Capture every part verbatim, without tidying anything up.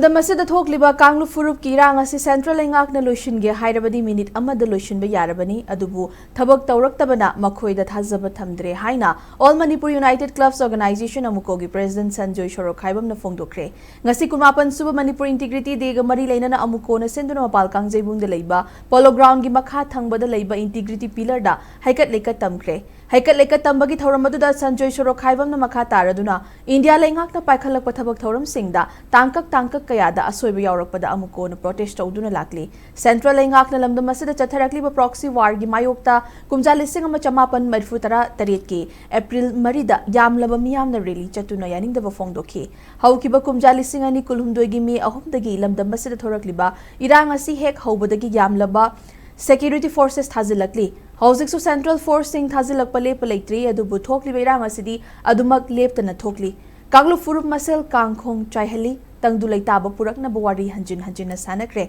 ꯂꯝꯗꯝ ꯑꯁꯤꯗ ꯊꯣꯛꯂꯤꯕ ꯀꯥꯡꯂꯨꯞ ꯐꯨꯔꯨꯞꯀꯤ ꯏꯔꯥꯡ ꯑꯁꯤ ꯁꯦꯟꯇ꯭ꯔꯦꯜ ꯂꯩꯉꯥꯛꯅ ꯂꯣꯏꯁꯤꯟꯒꯦ ꯍꯥꯏꯔꯕꯗꯤ ꯃꯤꯅꯤꯠ ꯑꯃꯗ ꯂꯣꯏꯁꯤꯟꯕ ꯌꯥꯔꯕꯅꯤ, ꯑꯗꯨꯕꯨ ꯊꯕꯛ ꯇꯧꯔꯛꯇꯕꯅ ꯃꯈꯣꯏꯗ ꯊꯥꯖꯕ ꯊꯝꯗ꯭ꯔꯦ ꯍꯥꯏꯅ All Manipur United Clubs Organization, ꯑꯃꯨꯀꯣꯒꯤ ꯄ꯭ꯔꯦꯁꯤꯗꯦꯟꯠ ꯁꯟꯖꯣꯏ ꯁꯣꯔꯣꯈꯥꯏꯕꯝꯅ ꯐꯣꯡꯗꯣꯛꯈ꯭ꯔꯦ꯫ ꯉꯁꯤ ꯈꯨꯃꯥꯄꯟ ꯁꯨꯕ ꯃꯅꯤꯄꯨꯔ ꯏꯟꯇꯤꯒ꯭ꯔꯤꯇꯤ ꯗꯦꯒ ꯃꯔꯤ ꯂꯩꯅꯅ ꯑꯃꯨꯀꯣꯅ ꯁꯤꯟꯗꯨꯅ ꯃꯄꯥꯜ ꯀꯥꯡꯖꯩꯕꯨꯡꯗ ꯂꯩꯕ ꯄꯣꯂꯣ ꯒ꯭ꯔꯥꯎꯟꯒꯤ ꯃꯈꯥ ꯊꯪꯕꯗ ꯂꯩꯕ ꯏꯟꯇꯤꯒ꯭ꯔꯤꯇꯤ ꯄꯤꯂꯔꯗ ꯍꯩꯀꯠ ꯂꯩꯀꯠ ꯇꯝꯈ꯭ꯔꯦ꯫ ꯍꯩꯀꯠ ꯂꯩꯀꯠ ꯇꯝꯕꯒꯤ ꯊꯧꯔꯝ ꯑꯗꯨꯗ ꯁꯟꯖꯣꯏ ꯁꯣꯔꯣꯈꯥꯏꯕꯝꯅ ꯃꯈꯥ ꯇꯥꯔꯗꯨꯅ ꯏꯟꯗꯤꯌꯥ ꯂꯩꯉꯥꯛꯅ ꯄꯥꯏꯈꯠꯂꯛꯄ ꯊꯕꯛ ꯊꯧꯔꯝꯁꯤꯡꯗ ꯇꯥꯡꯀꯛ ꯇꯥꯡꯀꯛ ꯀꯌꯥꯗ ꯑꯁꯣꯏꯕ ꯌꯥꯎꯔꯛꯄꯗ ꯑꯃꯨꯛ ꯀꯣꯟꯅ ꯄ꯭ꯔꯣꯇꯦꯁ ꯇꯧꯗꯨꯅ ꯂꯥꯛꯂꯤ꯫ ꯁꯦꯟꯇ꯭ꯔꯦꯜ ꯂꯩꯉꯥꯛꯅ ꯂꯝꯗꯝ ꯑꯁꯤꯗ ꯆꯠꯊꯔꯛꯂꯤꯕ ꯄ꯭ꯔꯣꯛꯁꯤ ꯋꯥꯔꯒꯤ ꯃꯥꯌꯣꯛꯇ ꯀꯨꯝꯖꯥ ꯂꯤꯁꯤꯡ ꯑꯃ ꯆꯃꯥꯄꯟ ꯃꯔꯤꯐꯨ ꯇꯔꯥ ꯇꯔꯦꯠꯀꯤ ꯑꯦꯄ꯭ꯔꯤꯜ ꯃꯔꯤꯗ ꯌꯥꯝꯂꯕ ꯃꯤꯌꯥꯝꯅ ꯔꯦꯂꯤ ꯆꯠꯇꯨꯅ ꯌꯥꯅꯤꯡꯗꯕ ꯐꯣꯡꯗꯣꯛꯈꯤ꯫ ꯍꯧꯈꯤꯕ ꯀꯨꯝꯖꯥ ꯂꯤꯁꯤꯡ ꯑꯅꯤ ꯀꯨꯟꯍꯨꯝꯗꯣꯏꯒꯤ ꯃꯦ ꯑꯍꯨꯝꯗꯒꯤ ꯂꯝꯗꯝ ꯑꯁꯤꯗ ꯊꯣꯔꯛꯂꯤꯕ ꯏꯔꯥꯡ ꯑꯁꯤ ꯍꯦꯛ ꯍꯧꯕꯗꯒꯤ ꯌꯥꯝꯂꯕ ꯁꯦꯀ꯭ꯌꯨꯔꯤꯇꯤ ꯐꯣꯔꯁꯦꯁ ꯊꯥꯖꯤꯜꯂꯛꯂꯤ꯫ ꯍꯧꯖꯤꯛꯁꯨ ꯁꯦꯟꯇ꯭ꯔꯦꯜ ꯐꯣꯔꯁꯁꯤꯡ ꯊꯥꯖꯤꯜꯂꯛꯄ ꯂꯦꯞꯄ ꯂꯩꯇ꯭ꯔꯤ, ꯑꯗꯨꯕꯨ ꯊꯣꯛꯂꯤꯕ ꯏꯔꯥꯡ ꯑꯁꯤꯗꯤ ꯑꯗꯨꯃꯛ ꯂꯦꯞꯇꯅ ꯊꯣꯛꯂꯤ꯫ ꯀꯥꯡꯂꯨꯞ ꯐꯨꯔꯨꯞ ꯃꯁꯦꯜ ꯀꯥꯡꯈꯣꯡ ꯆꯥꯏꯍꯜꯂꯤ, ꯇꯪꯗꯨ ꯂꯩꯇꯥꯕ ꯄꯨꯔꯛꯅꯕ ꯋꯥꯔꯤ ꯍꯟꯖꯤꯟ ꯍꯟꯖꯤꯟꯅ ꯁꯥꯟꯅꯈ꯭ꯔꯦ꯫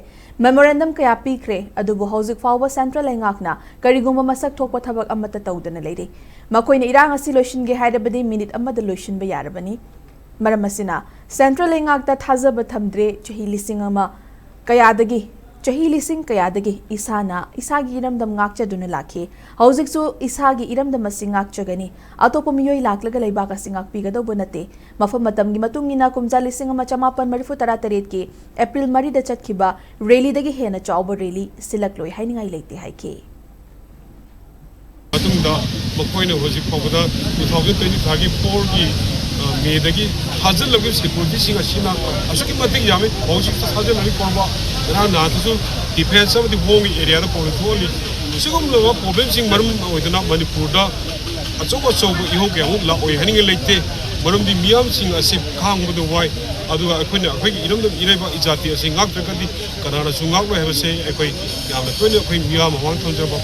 ꯃꯦꯃꯣꯔꯦꯟꯗꯝ ꯀꯌꯥ ꯄꯤꯈ꯭ꯔꯦ, ꯑꯗꯨꯕꯨ ꯍꯧꯖꯤꯛ ꯐꯥꯎꯕ ꯁꯦꯟꯇ꯭ꯔꯦꯜ ꯂꯩꯉꯥꯛꯅ ꯀꯔꯤꯒꯨꯝꯕ ꯃꯁꯛ ꯊꯣꯛꯄ ꯊꯕꯛ ꯑꯃꯠꯇ ꯇꯧꯗꯅ ꯂꯩꯔꯤ꯫ ꯃꯈꯣꯏꯅ ꯏꯔꯥꯡ ꯑꯁꯤ ꯂꯣꯏꯁꯤꯟꯒꯦ ꯍꯥꯏꯔꯕꯗꯤ ꯃꯤꯅꯤꯠ ꯑꯃꯗ ꯂꯣꯏꯁꯤꯟꯕ ꯌꯥꯔꯕꯅꯤ꯫ ꯃꯔꯝ ꯑꯁꯤꯅ ꯁꯦꯟꯇ꯭ꯔꯦꯜ ꯂꯩꯉꯥꯛꯇ ꯊꯥꯖꯕ ꯊꯝꯗ꯭ꯔꯦ꯫ ꯆꯍꯤ ꯂꯤꯁꯤꯡ ꯑꯃ ꯀꯌꯥꯗꯒꯤ, ꯆꯍꯤ ꯂꯤꯁꯤꯡ ꯀꯌꯥꯗꯒꯤ ꯏꯁꯥꯅ ꯏꯁꯥꯒꯤ ꯏꯔꯝꯗꯝ ꯉꯥꯛꯆꯗꯨꯅ ꯂꯥꯛꯈꯤ꯫ ꯍꯧꯖꯤꯛꯁꯨ ꯏꯁꯥꯒꯤ ꯏꯔꯝꯗꯝ ꯑꯁꯤ ꯉꯥꯛꯆꯒꯅꯤ꯫ ꯑꯇꯣꯞꯄ ꯃꯤꯑꯣꯏ ꯂꯥꯛꯂꯒ ꯂꯩꯕꯥꯛ ꯑꯁꯤ ꯉꯥꯛꯄꯤꯒꯗꯧꯕ ꯅꯠꯇꯦ꯫ ꯃꯐꯝ ꯃꯇꯝꯒꯤ ꯃꯇꯨꯡ ꯏꯟꯅ ꯀꯨꯝꯖꯥ ꯂꯤꯁꯤꯡ ꯑꯃ ꯆꯃꯥꯄꯟ ꯃꯔꯤꯐꯨ ꯇꯔꯥ ꯇꯔꯦꯠꯀꯤ ꯑꯦꯄ꯭ꯔꯤꯜ ꯃꯔꯤꯗ ꯆꯠꯈꯤꯕ ꯔꯦꯂꯤꯗꯒꯤ ꯍꯦꯟꯅ ꯆꯥꯎꯕ ꯔꯦꯂꯤ ꯁꯤꯜꯂꯛꯂꯣꯏ ꯍꯥꯏꯅꯤꯡꯉꯥꯏ ꯂꯩꯇꯦ ꯍꯥꯏꯈꯤ꯫ ꯃꯇꯨꯡꯗ ꯃꯈꯣꯏꯅ ꯍꯧꯖꯤꯛ ꯐꯥꯎꯕꯗ two thousand twenty-fiveꯒꯤ fourꯒꯤ, ꯑ, ꯃꯦꯗꯒꯤ ꯊꯥꯖꯤꯜꯂꯕ ꯁꯦꯀ꯭ꯌꯨꯔꯤꯇꯤꯁꯤꯡ ꯑꯁꯤꯅ ꯑꯁꯨꯛꯀꯤ ꯃꯇꯤꯛ ꯌꯥꯝꯃꯤ꯫ ꯍꯧꯖꯤꯛꯇ ꯊꯥꯖꯤꯜꯂꯕ ꯀꯣꯔꯕ ꯉꯔꯥꯡ ꯅꯍꯥꯟꯗꯁꯨ ꯗꯤꯐꯦꯟꯁ ꯑꯃꯗꯤ ꯋꯥꯔꯒꯤ ꯑꯦꯔꯤꯌꯥꯗ ꯄ꯭ꯔꯣꯕ꯭ꯂꯦꯝ ꯊꯣꯛꯍꯜꯂꯤ꯫ ꯁꯤꯒꯨꯝꯂꯕ ꯄ꯭ꯔꯣꯕ꯭ꯂꯦꯝꯁꯤꯡ ꯃꯔꯝ ꯑꯣꯏꯗꯨꯅ ꯃꯅꯤꯄꯨꯔꯗ ꯑꯆꯧ ꯑꯆꯧꯕ ꯏꯍꯧ ꯀꯌꯥꯃꯨꯛ ꯂꯥꯛꯑꯣꯏ ꯍꯥꯏꯅꯤꯡꯉꯥꯏ ꯂꯩꯇꯦ꯫ ꯃꯔꯝꯗꯤ ꯃꯤꯌꯥꯝꯁꯤꯡ ꯑꯁꯤ ꯈꯥꯡꯕꯗ ꯋꯥꯏ꯫ ꯑꯗꯨꯒ ꯑꯩꯈꯣꯏꯅ ꯑꯩꯈꯣꯏꯒꯤ ꯏꯔꯝꯗꯝ ꯏꯔꯩꯕꯥꯛ ꯏꯖꯥꯇꯤ ꯑꯁꯤ ꯉꯥꯛꯇ꯭ꯔꯒꯗꯤ ꯀꯅꯥꯅꯁꯨ ꯉꯥꯛꯂꯣꯏ ꯍꯥꯏꯕꯁꯦ ꯑꯩꯈꯣꯏ ꯌꯥꯝꯅ ꯇꯣꯏꯅ ꯑꯩꯈꯣꯏ ꯃꯤꯌꯥꯝ ꯃꯃꯥꯡ ꯊꯝꯖꯕ